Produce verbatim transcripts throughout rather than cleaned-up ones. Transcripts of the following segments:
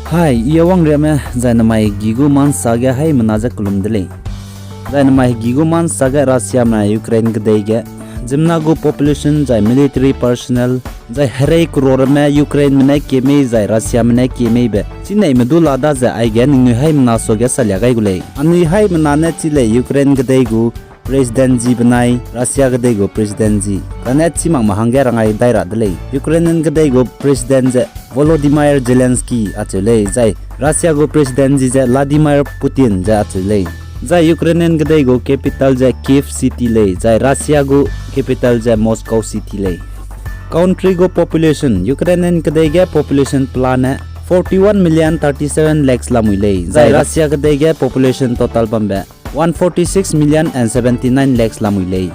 Hai, I Awangriame, zai namai hegi gu ma'nsage haimena ze kelum de lei. Zai namai hegi gu ma'nsage Russiame Ukraine kedei ge ziemmena gu population zai military personnel zai herei croreme Ukraineme ne kie mei zai Russiame ne kie meibe chineime du la daze aige ningnui haimena suage salia gai gu lei. Anui haimena ne chi lei Ukraine kedei gu president ji benai Russia kedei gu president ji kane chî makme hangge rangai dai ra de lei. Ukrainian kedei gu president ze Volodymyr Zelensky acheu lei, zai Russia gu president ji ze Vladimir Putin ze acheu lei. Zai Ukrainian kedei gu capital ze Kyiv City lei, zai Russia gu capital ze Moscow City lei. Country gu population, Ukrainian kedei ge population pelane forty one million thirty seven lakhs lamui lei, zai Russia kedei ge population total bambe one forty six million and seventy nine lakhs lamui lei.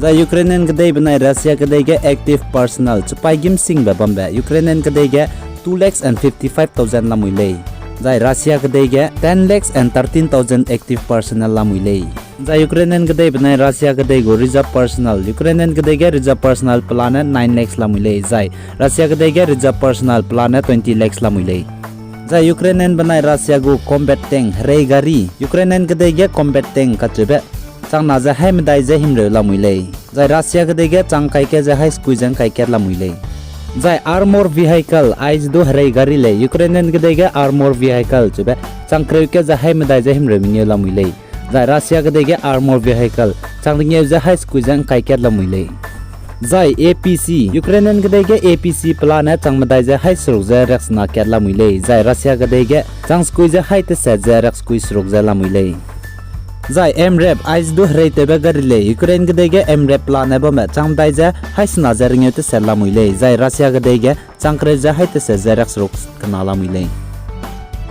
Zai Ukrainian kedei benai Russia kedei ge active personnel chipaî gîm singbe bambe Ukrainian kedei ge two lakhs and fifty five thousand lamui lei. Zai Russia kedei ge ten lakhs and thirteen thousand active personnel lamui lei. Zai Ukrainian kedei benai Russia kedei gu reserve personnel, Ukrainian kedei ge reserve personnel pelane nine lakhs lamui lei, zai Russia kedei ge reserve personnel pelane twenty lakhs lamui lei. Zai Ukrainian benai Russia gu combat tank herei gari, Ukrainian kedei ge combat tank kacheube changna ze haî medai ze himreu lamui lei. Zai Russia kedei ge chang kai ke ze haî sekui ze ngkai kat lamui lei. Zai armor vehicle, aize du herei gari lei, Ukrainian kedei ge armor vehicle cheube chang kereu ke ze haî medai ze himreu mengeu lamui lei. Zai Russia kedei ge armor vehicle chang rengeu ze haî sekui ze ngkai kat lamui lei. Zai A P C, Ukrainian kedei ge A P C pelane chang medai ze haî seruk ze riaksena kat lamui lei, zai Russia kedei ge chang sekui ze haî teset ze riaksekui seruk ze lamui lei. Zai M rap, aize du hereitewbe gari lei, Ukraine kedei ge M rap pelane bamme chang medai ze haî sena ze rengeu teset lamui lei, zai Russia kedei ge chang kereu ze haî teset ze riakseruk kena lamui lei.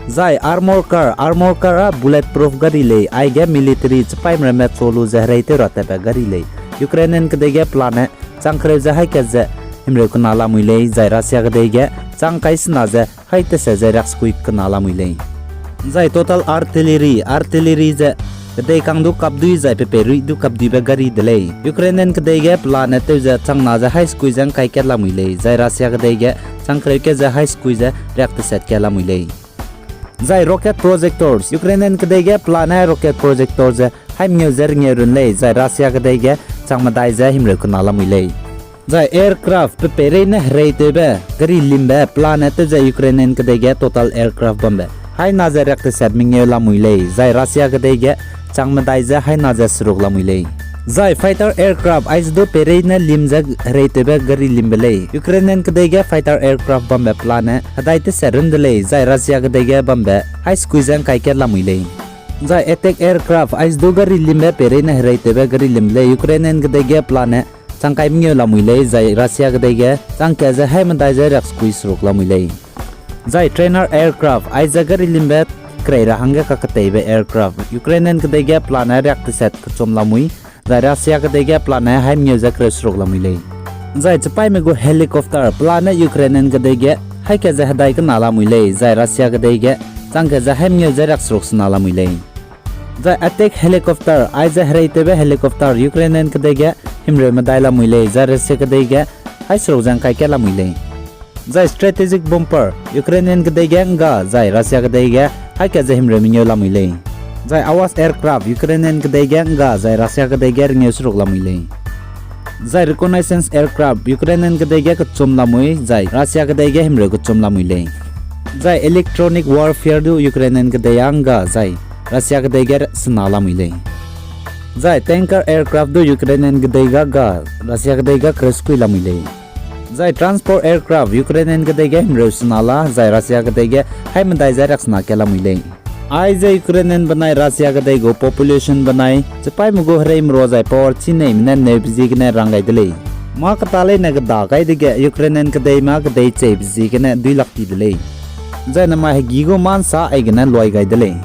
Zai armor car, armor car â bulletproof gari lei, aige military chipaîme ramme chu lu ze hereitew ra tatbe gari lei, Ukrainian kedei ge pelane chang kereu ze haî kat ze himreu kena lamui lei, zai Russia kedei ge chang kai sena ze haî teset ze riaksekui kena lamui lei. Zai total artillery, artillery ze kedei kang du kapdui zai pepeirui du kapduibe gari de lei, Ukrainian kedei ge pelane tew ze changna ze haî sekui ze ngkai kat lamui lei, zai Russia kedei ge chang kereu ke ze haî sekui ze riak teset kat lamui lei. Zai rocket projectors, Ukrainian kedei ge pelane rocket projector ze haî mengeu ze rengeu run lei, zai Russia kedei ge chang medai ze himreu kena lamui lei. Zai aircraft, pepeireine hereitewbe gari limbe pelane tew ze Ukrainian kedei ge total aircraft bambe haî na ze riak teset mengeu lamui lei, zai Russia kedei ge chang medai ze haî na ze seruk lamui lei. Zai fighter aircraft, aize du peireine lim ze hereitewbe gari limbe lei, Ukrainian kedei ge fighter aircraft bambe pelane hedai teset run de lei, zai Russia kedei ge bambe haî sekui ze ngkai kat lamui lei. Zai attack aircraft, aize du gari limbe peireine hereitewbe gari limbe lei, Ukrainian kedei ge pelane chang kai mengeu lamui lei, zai Russia kedei ge chang kat ze haî medai ze riak sekui seruk lamui lei. Zai trainer aircraft, aize gari limbe kerei ra hangge kaketeibe aircraft, Ukrainian kedei ge pelane riak teset kechum lamui, zai Russia kedei ge pelane haî mengeu ze kereu seruk lamui lei. Zai chipaîme gu helicopter, pelane Ukrainian kedei ge haî kat ze hedai kena lamui lei, zai Russia kedei ge chang kat ze haî mengeu ze riak seruk sena lamui lei. Zai attack helicopter, aize hereitewbe helicopter, Ukrainian kedei ge himreu medai lamui lei, zai Russia kedei ge haî seruk ze ngkai kat lamui lei. Zai strategic bomber, Ukrainian kedei ge ngga, zai Russia kedei ge haî kat ze himreu mengeu lamui lei. Zai AWACS aircraft, Ukrainian kedei ge ngga, zai Russia kedei ge rengeu seruk lamui lei. Zai reconnaissance aircraft, Ukrainian kedei ge kechum lamui, zai Russia kedei ge himreu kechum lamui lei. Zai electronic warfare du Ukrainian kedei â ngga, zai Russia kedei ge sena lamui lei. Zai tanker aircraft du Ukrainian kedei ga ga, Russia kedei ga kereu sekui lamui lei. Zai transport aircraft, Ukrainian kedei ge himreu sena la, zai Russia kedei ge haî medai ze riak sena kat lamui lei. Aize Ukrainian benai Russia kedei gu population benai chipaîme gu hereime rua zai power chineime ne neube ziegene rang gai de lei. Mâ keta leine keda gai dege Ukrainian kedei mâ kedei cheibe ziegene duilak ti de lei. Zai namai hegi gu mâ nsa aigene luai gai de lei.